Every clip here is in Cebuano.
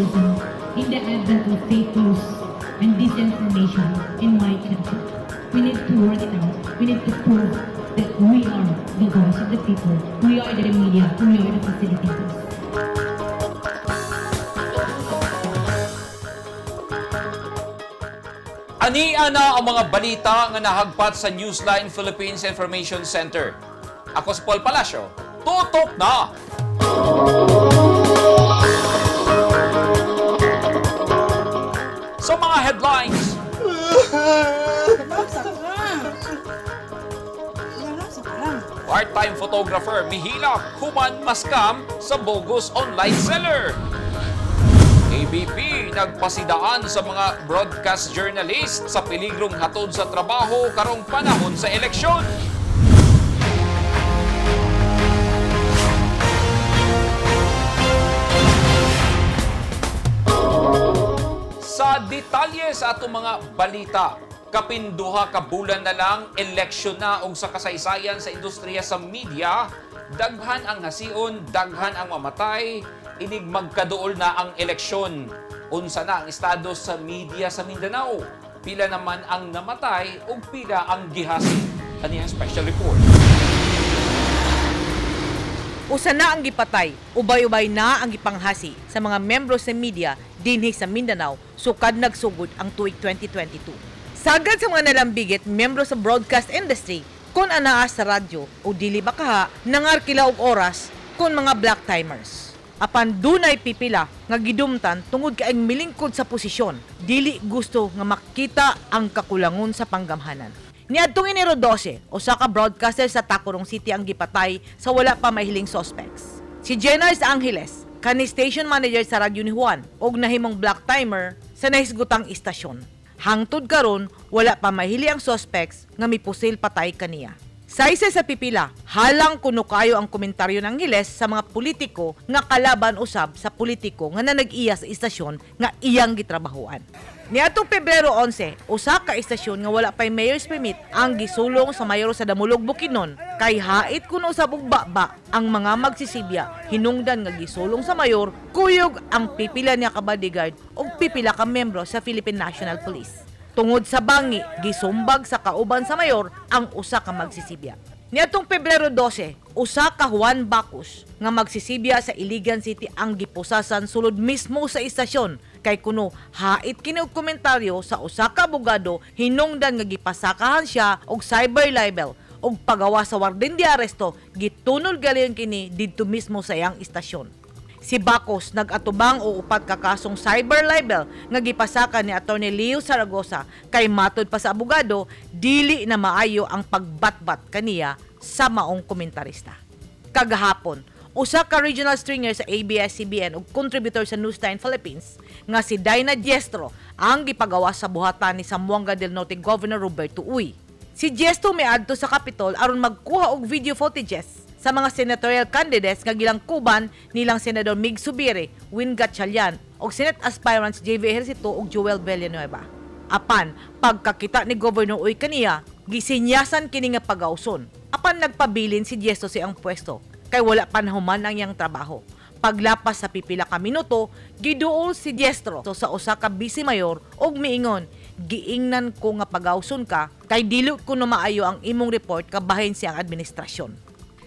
journalism in the advent of fake news and disinformation in my country. We need to work it out. We need to prove that we are the voice of the people. We are the media. We are the facilitators. Ania na ang mga balita nga nahagpat sa Newsline Philippines Information Center. Ako si Paul Palacio. Tutok na! Sa mga headlines, part-time photographer mihilak human maskam sa bogus online seller. ABP nagpasidaan sa mga broadcast journalist sa peligrong hatod sa trabaho karong panahon sa eleksyon. Sa detalye sa atong mga balita, kapin 2 ka bulan na lang, eleksyon na og sa kasaysayan sa industriya sa media, daghan ang hasion, daghan ang mamatay, inig magkaduol na ang eleksyon. Unsa na ang estado sa media sa Mindanao? Pila naman ang namatay ug pila ang gihasi? Ani ang special report. Usa na ang gipatay, ubay-ubay na ang gipanghasi sa mga membro sa media dinhi sa Mindanao sukad nagsugod ang tuig 2022. Sagad sa mga nalambigit membro sa broadcast industry kung anaa sa radyo o dili makaha nangarkila og oras kung mga black timers. Apan dunay pipila nga gidumtan tungod kay ang milingkod sa posisyon, dili gusto nga makita ang kakulangon sa panggamhanan. Niadtong Enero 12, usa ka broadcaster sa Tacurong City ang gipatay sa wala pa mahiling suspects. Si Jenars Angeles, kani station manager sa Radyo ni Juan og nahimong black timer sa nahisgutang istasyon. Hangtod karon, wala pa mahili ang suspects nga mipusil patay kaniya. Saysay sa pipila, halang kuno kayo ang komentaryo ng Angeles sa mga politiko nga kalaban usab sa politiko nga nanag-iya sa istasyon nga iyang gitrabahuan. Niadtong Pebrero 11, usa ka istasyon nga wala pay mayor's permit ang gisulong sa mayor sa Damulog, Bukidnon kay hait kuno usab og baba ang mga magsisibya hinungdan nga gisulong sa mayor kuyog ang pipila niya ka bodyguard ug pipila ka membro sa Philippine National Police. Tungod sa bangi, gisumbag sa kauban sa mayor ang usa ka magsisibya. Niadtong Pebrero 12, usa ka Juan Bacus nga magsisibya sa Iligan City ang gipusasan sulod mismo sa istasyon kay kuno hait kini og komentaryo sa usa ka abogado hinungdan nga gipasakahan siya og cyber libel ug pagawa sa warden de aresto gitunol galion kini didto mismo sa iyang istasyon. Si Bacos nag-atubang o upat ka kasong cyber libel nga gipasaka ni Attorney Leo Zaragoza kay matod pa sa abogado dili na maayo ang pagbatbat kaniya sa maong komentarista. Kagahapon, usa ka regional stringer sa ABS-CBN ug contributor sa Newsline Philippines nga si Dinah Diestro ang gipagawa sa buhatan ni Zamboanga del Norte Governor Roberto Uy. Si Diestro miadto sa Capitol aron magkuha og video footages sa mga senatorial candidates nga gilangkuban nilang Senador Mig Zubiri, Win Gatchalian ug Senate aspirants JV Ejercito ug Joel Villanueva. Apan pagkakita ni Governor Uy kaniya, gisinyasan kini nga pagawson. Apan nagpabilin si Diestro sa iyang pwesto kay wala pa nahuman ang iyang trabaho. Paglapas sa pipila ka minuto, giduol si Diestro sa usa ka vice mayor ug miingon, "Giingnan ko nga pagawson ka kay dili ko no maayo ang imong report kabahin siyang administrasyon."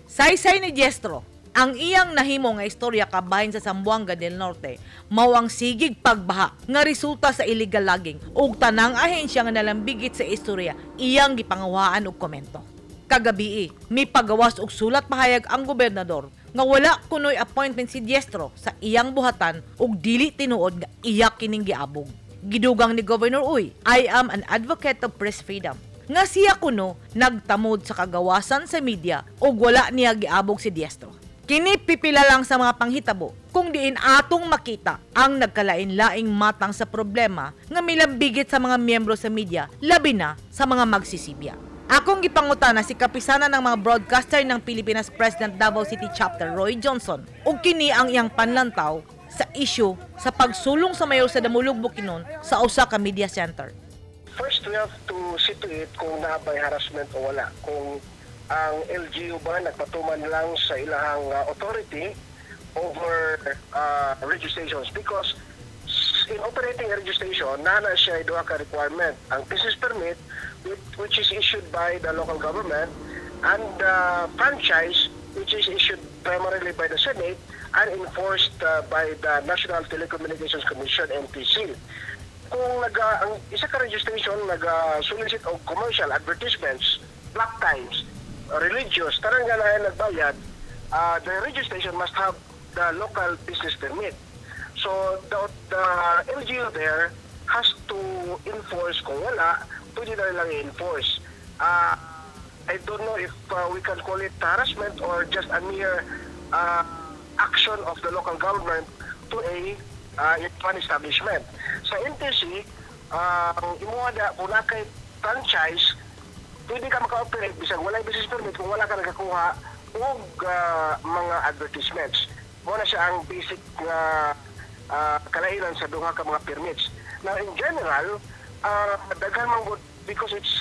Saysay ni Diestro, ang iyang nahimo nga istorya kabahin sa Zamboanga del Norte, mao ang sigig pagbaha nga resulta sa illegal logging ug tanang ahensya nga nalambigit sa istorya iyang gipanguhaan og komento. Kagabii, mipagawas og sulat pahayag ang gobernador nga wala kunoy appointment si Diestro sa iyang buhatan ug dili tinuod nga iya kining giabog. Gidugang ni Governor Uy, "I am an advocate of press freedom," nga siya kuno nagtamod sa kagawasan sa media ug wala niya giabog si Diestro. Kini pipila lang sa mga panghitabo kung diin atong makita ang nagkalain-laing matang sa problema nga milambigit sa mga miyembro sa media, labi na sa mga magsisibya. Akong gipangutana si kapisanan ng mga broadcaster ng Pilipinas President Davao City Chapter Roy Johnson ug kini ang iyang panlantaw sa issue sa pagsulong sa mayor sa Damulog, Bukidnon sa usa ka media center. First, we have to see to it kung naa ba'y harassment o wala. Kung ang LGU ba nagpatuman lang sa ilahang authority over registrations. Because in operating a radio station, naa na siya duha ka requirement. Ang business permit, which is issued by the local government, and the franchise, which is issued primarily by the Senate and enforced by the National Telecommunications Commission, NTC. Kung ang isa ka radio station naga solicit og commercial advertisements, block times, religious, tanan nga na nagbayad, the radio station must have the local business permit. So the LGU there has to enforce. Kung wala, pwede na lang i-enforce. I don't know if we can call it harassment or just a mere action of the local government to a one establishment. Sa NTC, ang imuha na, kung naa kay franchise, pwede ka maka-operate bisag walay business permit kung wala ka nakakuha og mga advertisements. Mao na siya ang basic nga kalainan sa duha ka mga permits. Now, in general, daghan man gud because it's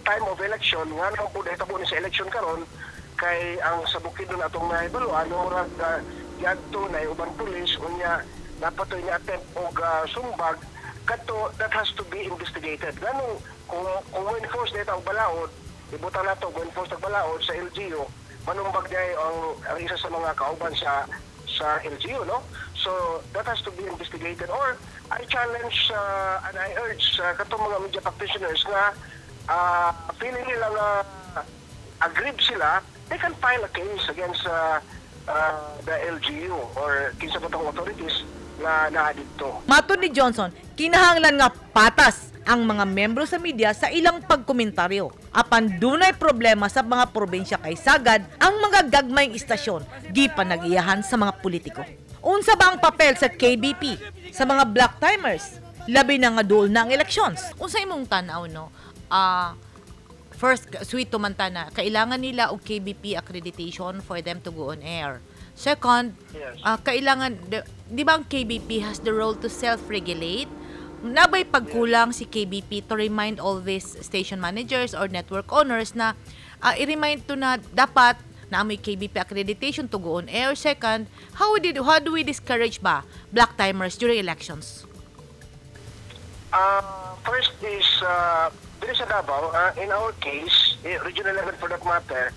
time of election, nga naman pud hitabo ni sa election karon, kay ang sa Bukidnon atong nahibaluan, murag giadto na uban pulis, unya napatoy ni attempt og sumbag kadto. That has to be investigated. Ganong kung enforce dito ang balaod, ibutang nato kung enforce ang balaod sa LGU, manumbag diay ang isa sa mga kauban sa LGU, no? So that has to be investigated, or I challenge and I urge katong mga media practitioners nga feeling nila nga aggrieved sila, they can file a case against the LGU or kinsa ba tong authorities na naa didto. Matod ni Johnson, kinahanglan nga patas ang mga membro sa media sa ilang pagkomentaryo. Apan dunay problema sa mga probinsya kay sagad ang mga gagmayng istasyon gipanag-iyahan sa mga politiko. Unsa ba ang papel sa KBP sa mga block timers? Labi na nga duol na ang elections. Unsa imong tan-aw, no? First, sweet man ta na kailangan nila og KBP accreditation for them to go on air. Second, kailangan di ba ang KBP has the role to self-regulate? Naa bay pagkulang si KBP to remind all these station managers or network owners na i-remind to na dapat na may KBP accreditation to go on air? Second, how do we discourage ba block timers during elections? First is, diri sa Davao, in our case, Region 11 for that matter,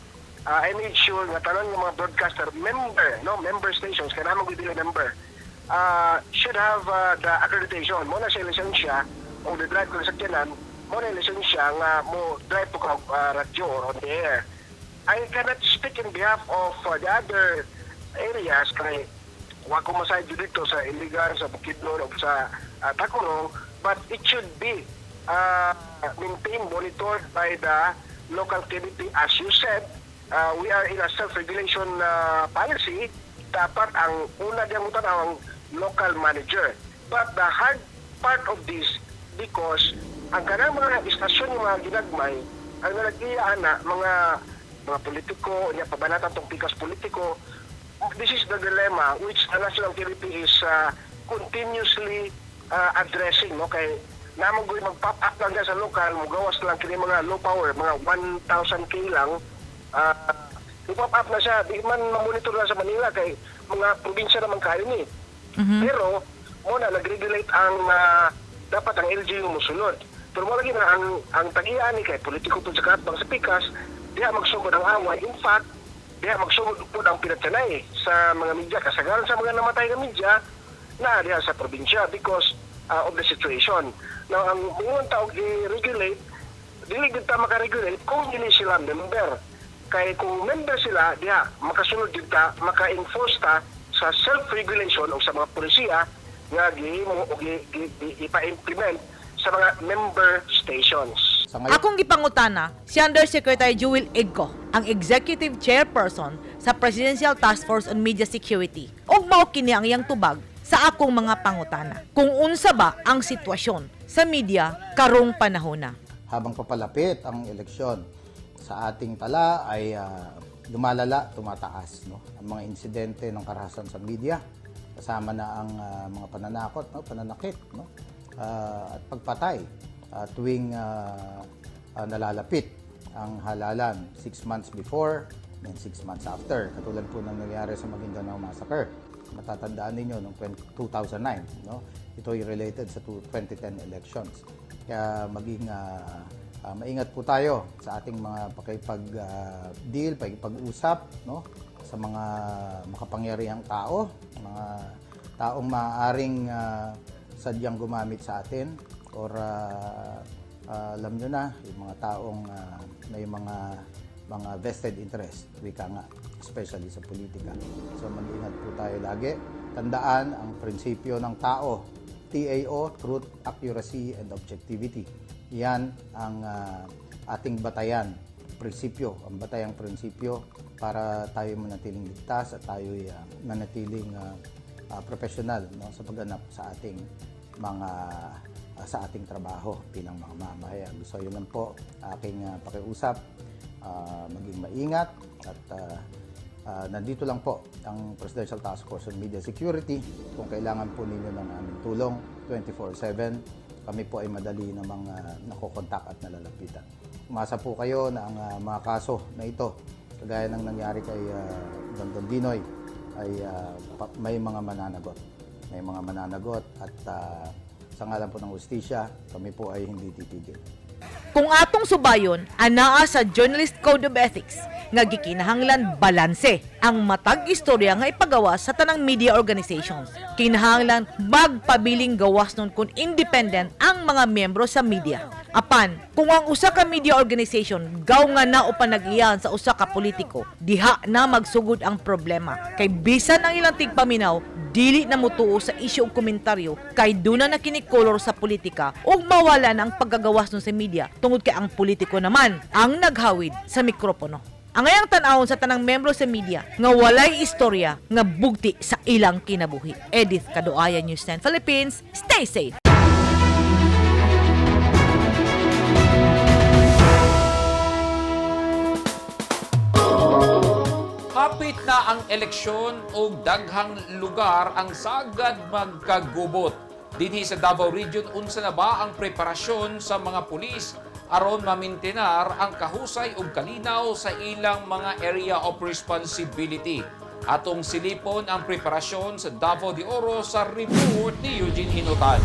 I made sure nga tanan ng mga broadcaster member, no, member stations, kaya naman gud member, should have the accreditation. Mao na siya lisensya, o the drive ko sa sakyanan, mao na lisensya nga mo drive po ka radyo or on the air. I cannot speak in behalf of the other areas kay wa ko masayod didto sa Iligan, sa Bukidnon o sa Tacurong, but it should be maintained, monitored by the local KBP. As you said, we are in a self-regulation policy. Dapat ang una diyang tanaw ang local manager. But the hard part of this, because ang kanang mga istasyon yung mga ginagmay, ang nalagiyaan na mga politiko, niya pabanatan tong pikas politiko. This is the dilemma which the National KBP is continuously addressing, no? Kay namo goy mag-pop up lang dyan sa local, mugawas lang kini mga low power, mga 1,000K lang, pop up na siya, di man mamonitor na sa Manila kay mga probinsya naman kayo ni. Pero mao na nag-regulate ang dapat ang LGU musulod. Pero mo lagi na ang tag-iya ni kay politiko pud sa kaatbang sa pikas, diha magsugod ang away. In fact, diha magsugod pud ang pinatsanay sa mga media. Kasagaran sa mga namatay nga media na diha sa probinsya because of the situation. Now, ang muingon ta og i-regulate, dili gid ta makaregulate kung dili sila member. Kay kung member sila, diha makasunod gid ta, maka-enforce ta sa self-regulation o sa mga polisiya nga gihimo o ipa-implement sa mga member stations. Sa ngayon, Akong gipangutana si Undersecretary Joel Egco, ang Executive Chairperson sa Presidential Task Force on Media Security. Ug mao kini ang iyang tubag sa akong mga pangutana. Kung unsa ba ang sitwasyon sa media karong panahona. Habang papalapit ang eleksyon sa ating tala ay lumalala, tumataas, no, ang mga insidente ng karahasan sa media, kasama na ang mga pananakot, no, pananakit, no, at pagpatay tuwing nalalapit ang halalan, 6 months before and 6 months after, katulad po ng nangyari sa Maguindanao Massacre. Matatandaan ninyo noong 20 2009, no? Ito ay related sa 2010 elections. Kaya maging maingat po tayo sa ating mga pakipag-deal, pakipag-usap, no? Sa mga makapangyarihang tao, mga taong maaaring sadyang gumamit sa atin or alam nyo na, yung mga taong may mga vested interest, wika nga, especially sa politika. So mag-ingat po tayo lagi. Tandaan ang prinsipyo ng tao, TAO, Truth, Accuracy, and Objectivity. Yan ang ating batayan, prinsipyo, ang batayang prinsipyo para tayo manatiling ligtas at tayo manatiling professional, no, sa pagganap sa ating trabaho bilang mga mamamayan. So yun lang po aking pakiusap, maging maingat at nandito lang po ang Presidential Task Force on Media Security kung kailangan po ninyo ng aming tulong 24/7. Kami po ay madali namang nakokontak at nalalapitan. Umasa po kayo na ang mga kaso na ito, kagaya ng nangyari kay Dondon Dinoy, ay may mga mananagot. May mga mananagot at sa ngalan po ng hustisya, kami po ay hindi titigil. Kung atong subayon, anaa sa Journalist Code of Ethics nga gikinahanglan balanse ang matag istorya nga ipagawa sa tanang media organizations. Kinahanglan magpabiling gawas nun kung independent ang mga miyembro sa media. Apan, kung ang usa ka media organization gaw nga na o panag-iyahan sa usa ka politiko, diha na magsugod ang problema. Kay bisan ang ilang tigpaminaw, dili na mutuo sa isyu og komentaryo kay duna na kini kolor sa politika ug mawala na ang paggagawas nun sa media tungod kay ang politiko naman ang naghawid sa mikropono. Angayang tan-awon sa tanang membro sa media nga walay istorya nga bugti sa ilang kinabuhi. Edith Kaduaya, News 10 Philippines. Stay safe. Hapit na ang eleksyon ug daghang lugar ang sagad magkagubot. Dinhi sa Davao Region, unsa na ba ang preparasyon sa mga pulis aron mamintenar ang kahusay ug kalinaw sa ilang mga area of responsibility? Atong silipon ang preparasyon sa Davao de Oro sa report ni Eugene Hinutan.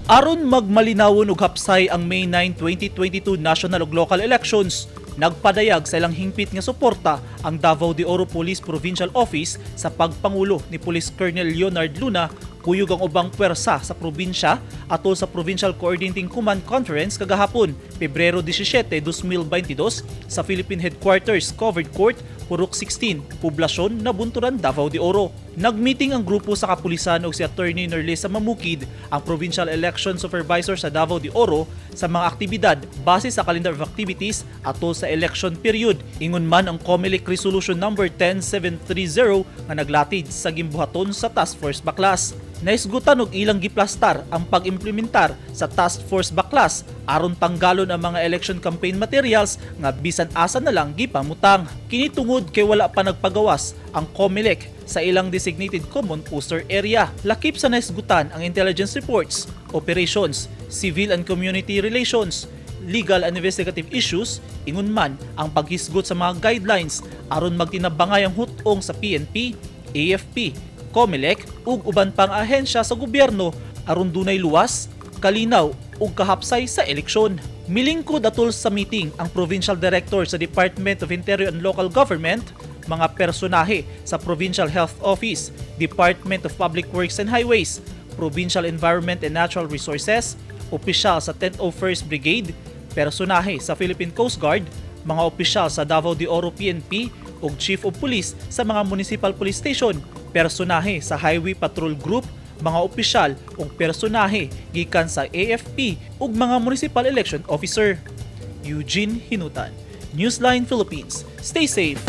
Aron magmalinawon og hapsay ang May 9, 2022 national ug local elections, nagpadayag sa ilang hingpit nga suporta ang Davao de Oro Police Provincial Office sa pagpangulo ni Police Colonel Leonard Luna kuyog ang ubang puwersa sa probinsya atol sa Provincial Coordinating Command Conference kagahapon, Pebrero 17, 2022 sa Philippine Headquarters Covered Court, Purok 16, Poblasyon, Nabunturan, Davao de Oro. Nagmeeting ang grupo sa kapulisan og si Attorney Norlesa Mamukid, ang Provincial Election Supervisor sa Davao de Oro, sa mga aktibidad base sa calendar of activities atol sa election period. Ingon man ang COMELEC Resolution number 10730 nga naglatid sa gimbuhaton sa Task Force Baklas. Naisgutan og ilang giplastar ang pag-implementar sa Task Force Baklas aron tanggalon ang mga election campaign materials nga bisan asa na lang gipamutang. Kini tungod kay wala pa nagpagawas ang COMELEC sa ilang designated common poster area. Lakip sa naisgutan ang intelligence reports, operations, civil and community relations, legal and investigative issues, ingon man ang paghisgot sa mga guidelines aron magtinabangay ang hutong sa PNP, AFP, COMELEC ug uban pang ahensya sa gobyerno aron dunay luwas, kalinaw ug kahapsay sa eleksyon. Milingkod atol sa meeting ang Provincial Director sa Department of Interior and Local Government, mga personahe sa Provincial Health Office, Department of Public Works and Highways, Provincial Environment and Natural Resources, opisyal sa 1001st Brigade, personahe sa Philippine Coast Guard, mga opisyal sa Davao de Oro PNP ug Chief of Police sa mga municipal police station, personahe sa Highway Patrol Group, mga opisyal ug personahe gikan sa AFP ug mga municipal election officer. Eugene Hinutan, Newsline Philippines. Stay safe.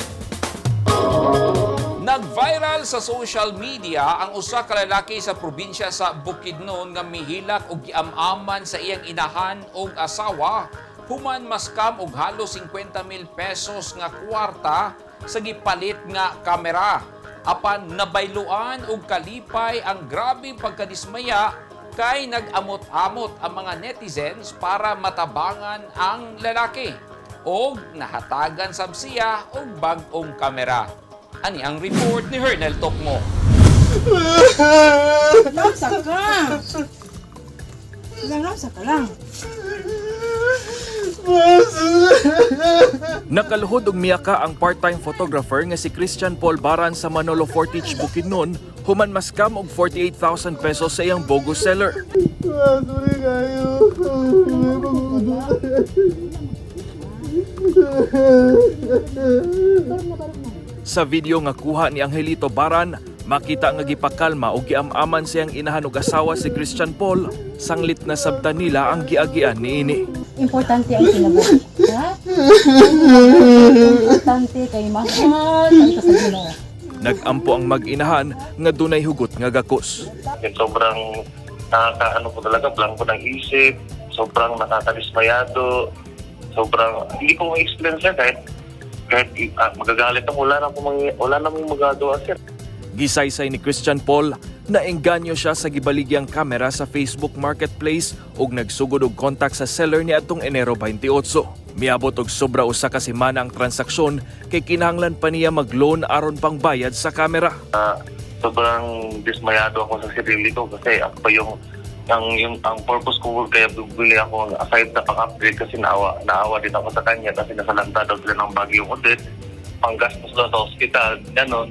Nag-viral sa social media ang usa ka lalaki sa probinsya sa Bukidnon nga mihilak og giam-aman sa iyang inahan og asawa human maskam og halos 50,000 pesos nga kwarta sa gipalit nga kamera. Apan nabayluan og kalipay ang grabeng pagkadismaya kay nag-amot-amot ang mga netizens para matabangan ang lalaki og nahatagan sab siya og bag-ong kamera. Ani ang report ni Hernel Tokmo. Lamsa ka! Lamsa ka lang. Nakaluhod og miyaka ang part-time photographer nga si Christian Paul Baran sa Manolo Fortich, Bukidnon, human maskam og 48,000 pesos sa iyang bogus seller. Sa video nga kuha ni Angelito Baran, makita nga gipakalma o giam-aman siyang inahan og asawa si Christian Paul, sanglit na sabtan nila ang giagian niini. Importante ang kinabuhi. Ha? Importante kay mahal ang sa Ginoo. Nagampo ang mag-inahan nga dunay hugot nga gakos. Yung sobrang nakakaano po talaga, blanco ng isip, sobrang nakakadismayado, sobrang, hindi ko ma-explain, sir, kahit kahit magagalit ako, wala na akong magagawa, sir. Gisaysay ni Christian Paul na engganyo siya sa gibaligyang kamera sa Facebook Marketplace ug nagsugod og kontak sa seller ni atong Enero 28. Miabot og sobra 1 ka semana ang transaksyon kay kinahanglan pa niya mag-loan aron pangbayad sa kamera. Sobrang dismayado ako sa sarili ko kasi ako pa yung ang purpose ko kaya bumili ako aside na pang-upgrade kasi naawa din ako sa kanya kasi nasalanta daw sila ng Bagyong Odette, panggastos daw sa ospital, gano'n.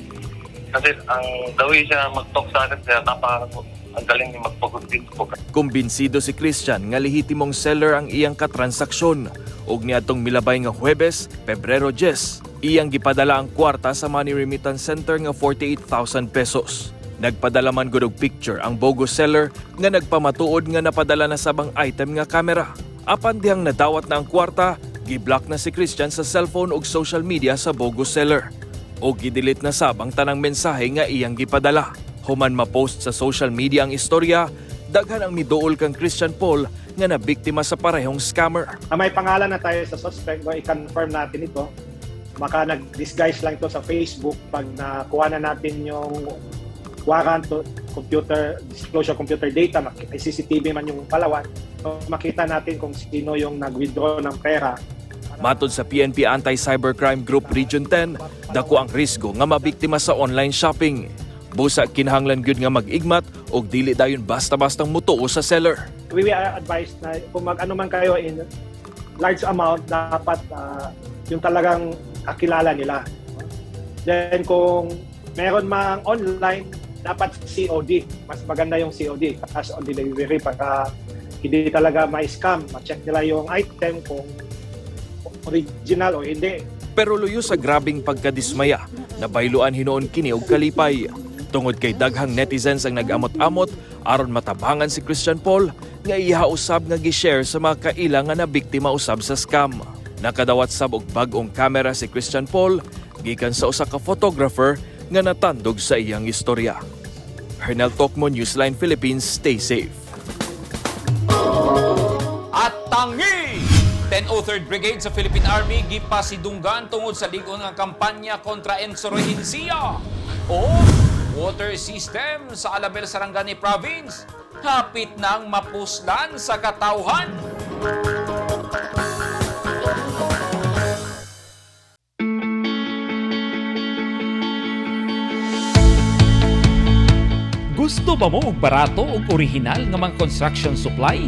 Kasi ang the siya mag-talk sa akin, kaya napaka ang galing niya magpag-convince ko. Kumbinsido si Christian nga lehitimong seller ang iyang katransaksyon ug niadtong milabay nga Huwebes, Pebrero 10, iyang gipadala ang kwarta sa Money Remittance Center nga 48,000 pesos. Nagpadala man gud og picture ang bogus seller nga nagpamatuod nga napadala na sabang item nga kamera. Apan dihang nadawat na ang kwarta, giblock na si Christian sa cellphone ug social media sa bogus seller o gidelete na sab ang tanang mensahe nga iyang gipadala. Human ma-post sa social media ang istorya, daghan ang miduol kang Christian Paul nga nabiktima sa parehong scammer. May pangalan na tayo sa suspect, no, i-confirm natin ito. Baka nag-disguise lang ito sa Facebook. Pag nakuha na natin yung warrant, o computer, disclosure computer data, may CCTV man yung Palawan, so makita natin kung sino yung nag-withdraw ng pera. Matod sa PNP Anti-Cybercrime Group Region 10, dako ang risgo nga mabiktima sa online shopping. Busa kinahanglan gyud nga mag-igmat og dili dayon basta-bastang mutuo sa seller. We are advised na kung mag-ano man kayo in large amount, dapat yung talagang kakilala nila. Then kung meron mang online, dapat COD. Mas maganda yung COD, cash on delivery, para hindi talaga ma-scam. Ma-check nila yung item kung original o hindi. Pero luyo sa grabing pagkadismaya, nabayluan hinuon kini og kalipay. Tungod kay daghang netizens ang nag-amot-amot aron matabangan si Christian Paul nga iya usab nga gi-share sa mga kaila nga nabiktima usab sa scam. Nakadawat sab og bag-ong kamera si Christian Paul gikan sa usa ka photographer nga natandog sa iyang istorya. Hernel Tocmo, Newsline Philippines, stay safe. At tangi! 1003rd Brigade sa Philippine Army gipasidunggan tungod sa lig-on nga kampanya kontra Enzo Regencia. O water system sa Alabel, Sarangani Province hapit nang mapuslan sa katawhan. Gusto ba mo og barato ug orihinal nga mga construction supply?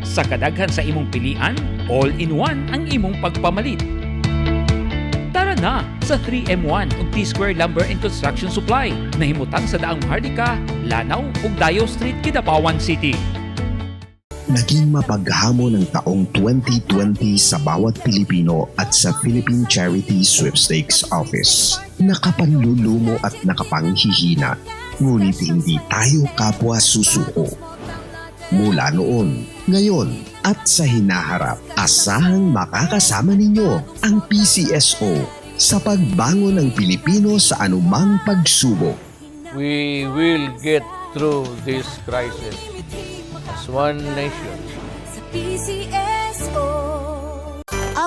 Sa kadaghan sa imong pilian, all-in-one ang imong pagpamalit. Tara na sa 3M1 ug T-Square Lumber and Construction Supply nahimutang sa Daang Maharlika, Lanao ug Dayo Street, Kidapawan City. Naging mapaghamon ang taong 2020 sa bawat Pilipino at sa Philippine Charity Sweepstakes Office. Nakapanlulumo at nakapanghihina, ngunit hindi tayo kapwa susuko. Mula noon, ngayon at sa hinaharap, asahang makakasama ninyo ang PCSO sa pagbangon ng Pilipino sa anumang pagsubok. We will get through this crisis as one nation. Sa PCSO.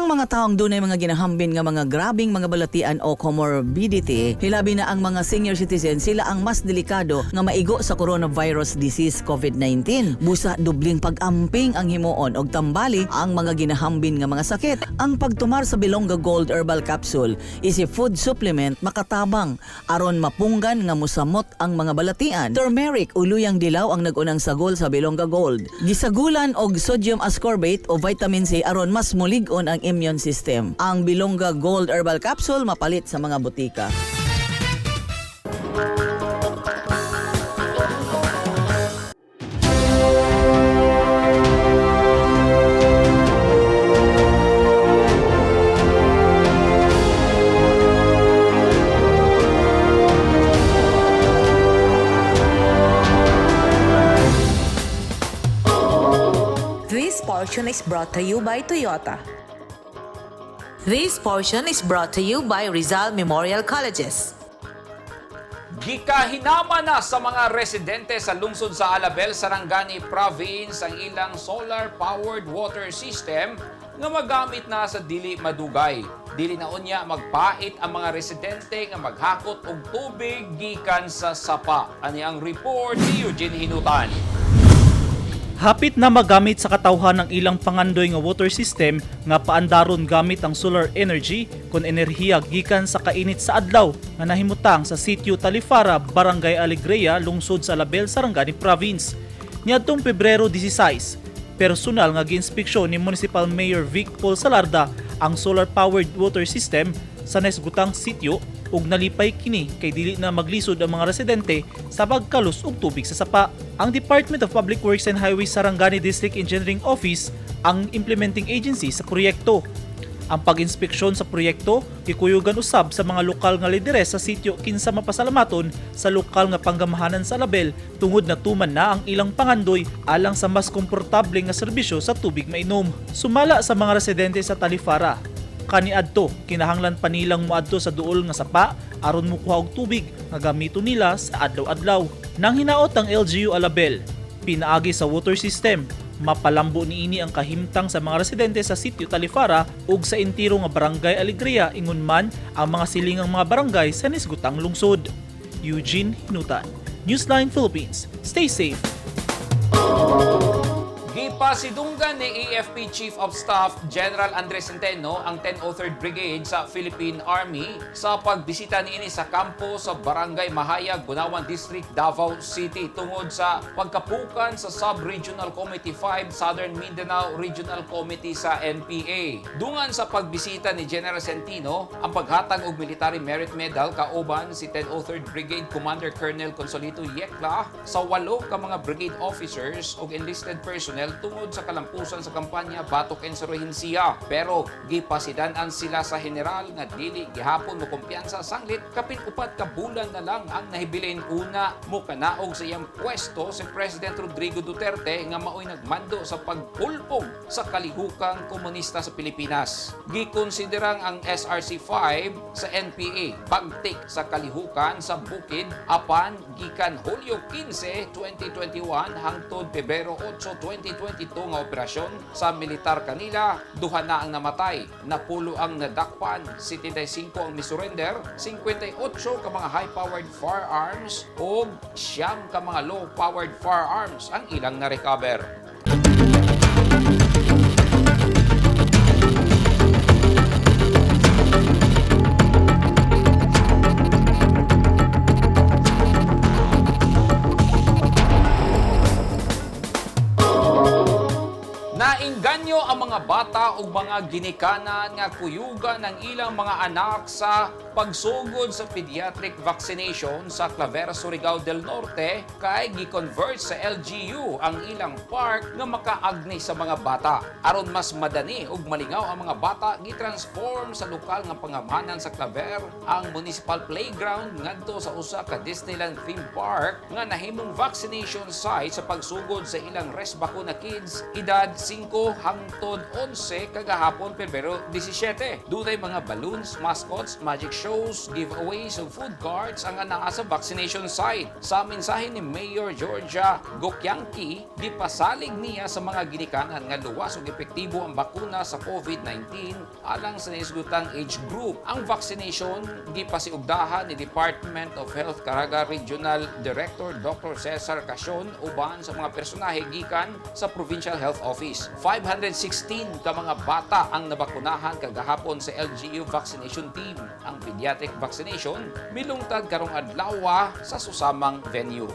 Ang mga taong dunay mga ginahambin nga mga grabing mga balatian o comorbidity, hilabi na ang mga senior citizen, sila ang mas delikado nga maigo sa coronavirus disease COVID-19. Busa dubling pag-amping ang himuon og tambali ang mga ginahambin nga mga sakit. Ang pagtumar sa Bilongga Gold Herbal Capsule is a food supplement makatabang aron mapunggan nga musamot ang mga balatian. Turmeric o luyang dilaw ang nagunang sagol sa Bilongga Gold. Gisagulan og sodium ascorbate o vitamin C aron mas mulig-on ang immune system. Ang Bilongga Gold Herbal Capsule mapalit sa mga butika. This portion is brought to you by Toyota. This portion is brought to you by Rizal Memorial Colleges. Gikahinama na sa mga residente sa lungsod sa Alabel, Sarangani Province ang ilang solar-powered water system nga magamit na sa dili madugay. Dili na unya magpait ang mga residente nga maghakot og tubig gikan sa sapa. Ani ang report ni Eugene Hinutan. Hapit na magamit sa katawhan ang ilang pangandoy nga water system nga paandaron gamit ang solar energy kon enerhiya gikan sa kainit sa adlaw nga nahimutang sa sitio Talifara, Barangay Alegria, lungsod sa Alabel, Sarangani Province. Niadtong Pebrero 16, personal nga giinspeksyon ni Municipal Mayor Vic Paul Salarda ang solar-powered water system sa naisgutang sitio ug nalipay kini kay dili na maglisod ang mga residente sa pagkalus og tubig sa sapa. Ang Department of Public Works and Highways Sarangani District Engineering Office ang implementing agency sa proyekto. Ang pag-inspeksyon sa proyekto gikuyugan usab sa mga lokal nga lideres sa sitio kinsa mapasalamaton sa lokal nga panggamahanan sa Alabel tungod natuman na ang ilang pangandoy alang sa mas komportable nga serbisyo sa tubig mainom. Sumala sa mga residente sa Talifara, kaniadto kinahanglan pa nilang moadto sa duol nga sapa aron mokuha og tubig nga gamito nila sa adlaw-adlaw. Nang hinaot ang LGU Alabel, pinaagi sa water system, mapalambo niini ang kahimtang sa mga residente sa sitio Talifara ug sa entiro nga barangay Alegria ingon man ang mga silingang mga barangay sa nisgutang lungsod. Eugene Hinutan, Newsline Philippines. Stay safe. Gipasidunggan ni AFP Chief of Staff General Andres Centeno ang 1003rd Brigade sa Philippine Army sa pagbisita niini sa kampo sa Barangay Mahayag, Bunawan District, Davao City tungod sa pagkapukan sa Sub-Regional Committee 5 Southern Mindanao Regional Committee sa NPA. Dungan sa pagbisita ni General Centeno ang paghatag og Military Merit Medal kauban si 1003rd Brigade Commander Colonel Consolito Yekla sa 8 ka mga brigade officers ug enlisted personnel tungod sa kalampusan sa kampanya Batok Insurhensiya. Pero gipasidan-an sila sa general nga dili gihapon mo kumpiyansa sanglit kapin 4 ka bulan na lang ang nahibilin una mo kanaog sa iyang pwesto si President Rodrigo Duterte nga maoy nagmando sa pagpulpog sa kalihukang komunista sa Pilipinas. Gikonsiderang ang SRC 5 sa NPA bagtik sa kalihukan sa bukid apan gikan Hulyo 15, 2021 hangtod Pebrero 8, 2022 nga operasyon sa militar kanila, duha na ang namatay, napulo ang nadakpan, 75 ang misurrender, 58 ka mga high-powered firearms ug 9 ka mga low-powered firearms ang ilang na-recover. Nainganyo ang mga bata ug mga ginikanan nga kuyugan ng ilang mga anak sa pagsugod sa pediatric vaccination sa Claver, Surigao del Norte kay gi-convert sa LGU ang ilang park nga makaagni sa mga bata. Aron mas madani ug malingaw ang mga bata, gitransform sa lokal nga pangamanan sa Claver ang municipal playground ngadto sa usa ka Disneyland theme park nga nahimong vaccination site sa pagsugod sa ilang res bakuna kids edad 5 hangtod 11 kagahapon Pebrero 17. Dunay mga balloons, mascots, magic show shows, giveaways ug food carts ang anaa sa vaccination site. Sa mensahe ni Mayor Georgia Gokyanki, gipasalig niya sa mga ginikanan nga luwas ug epektibo ang bakuna sa COVID-19 alang sa naisgutang age group. Ang vaccination gipasiugdahan ni Department of Health Caraga Regional Director Dr. Cesar Casion uban sa mga personahe gikan sa Provincial Health Office. 516 ka mga bata ang nabakunahan kagahapon sa LGU vaccination team. Ang pediatric vaccination milungtad karong adlaw sa susamang venue.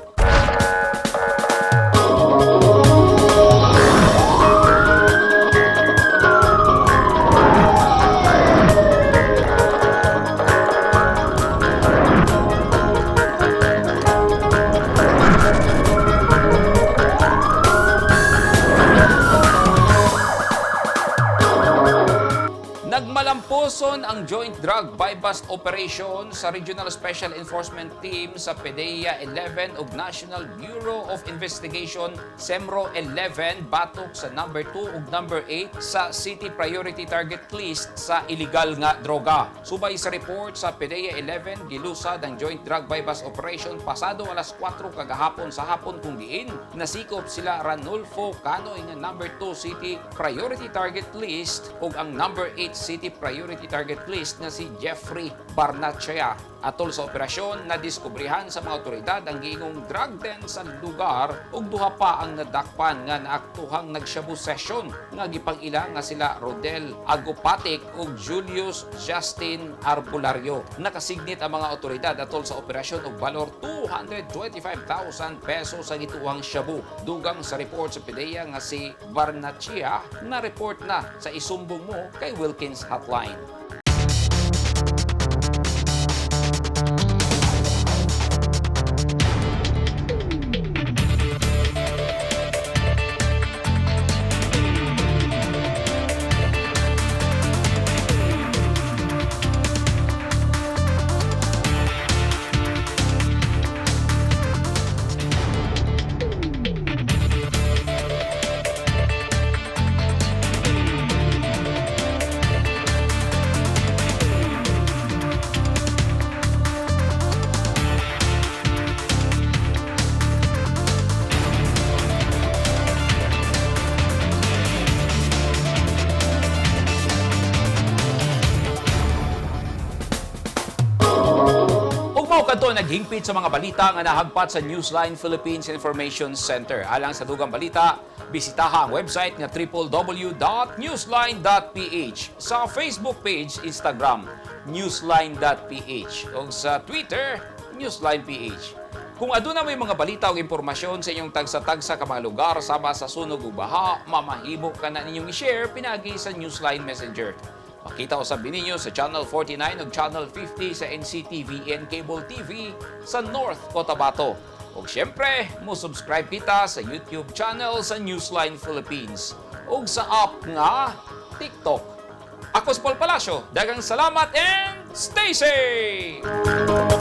Nagmalampuson ang Joint Drug Buy-Bust Operation sa Regional Special Enforcement Team sa PDEA 11 ug National Bureau of Investigation SEMRO 11 batok sa number 2 ug number 8 sa City Priority Target List sa illegal nga droga. Subay sa report sa PDEA 11, gilusad ang Joint Drug Buy-Bust Operation pasado alas 4 kagahapon sa hapon kung diin nasikop sila Ranulfo Canoy nga number 2 City Priority Target List ug ang number 8 City Priority Target List na si Jeffrey Barnachea. Atol sa operasyon, nadiskubrihan sa mga otoridad ang giingong drug den sa lugar ug duha pa ang nadakpan nga naaktuhang nagshabu session nga gipang-ila nga sila Rodel Agopatic ug Julius Justin Arbulario. Nakasignit ang mga otoridad atol sa operasyon og balor 225,000 pesos sa gituang shabu. Dugang sa report sa PDEA nga si Barnachia na report na sa isumbong mo kay Wilkins Hotline. Ug mao kadto naghingpit sa mga balita nga nahagpat sa Newsline Philippines Information Center. Alang sa dugang balita, bisitaha ang website nga www.newsline.ph, sa Facebook page, Instagram, newsline.ph ug sa Twitter, newsline.ph. Kung aduna may mga balita o impormasyon sa inyong tagsa-tagsa ka mga lugar sama sa sunog ug baha, mamahimo ka na ninyong i-share pinagi sa Newsline Messenger. Makita usab ninyo sa Channel 49 ug Channel 50 sa NCTVN Cable TV sa North Cotabato. Ug syempre, mo subscribe kita sa YouTube channel sa Newsline Philippines ug sa app nga TikTok. Ako si Paul Palacio. Daghang salamat and stay safe!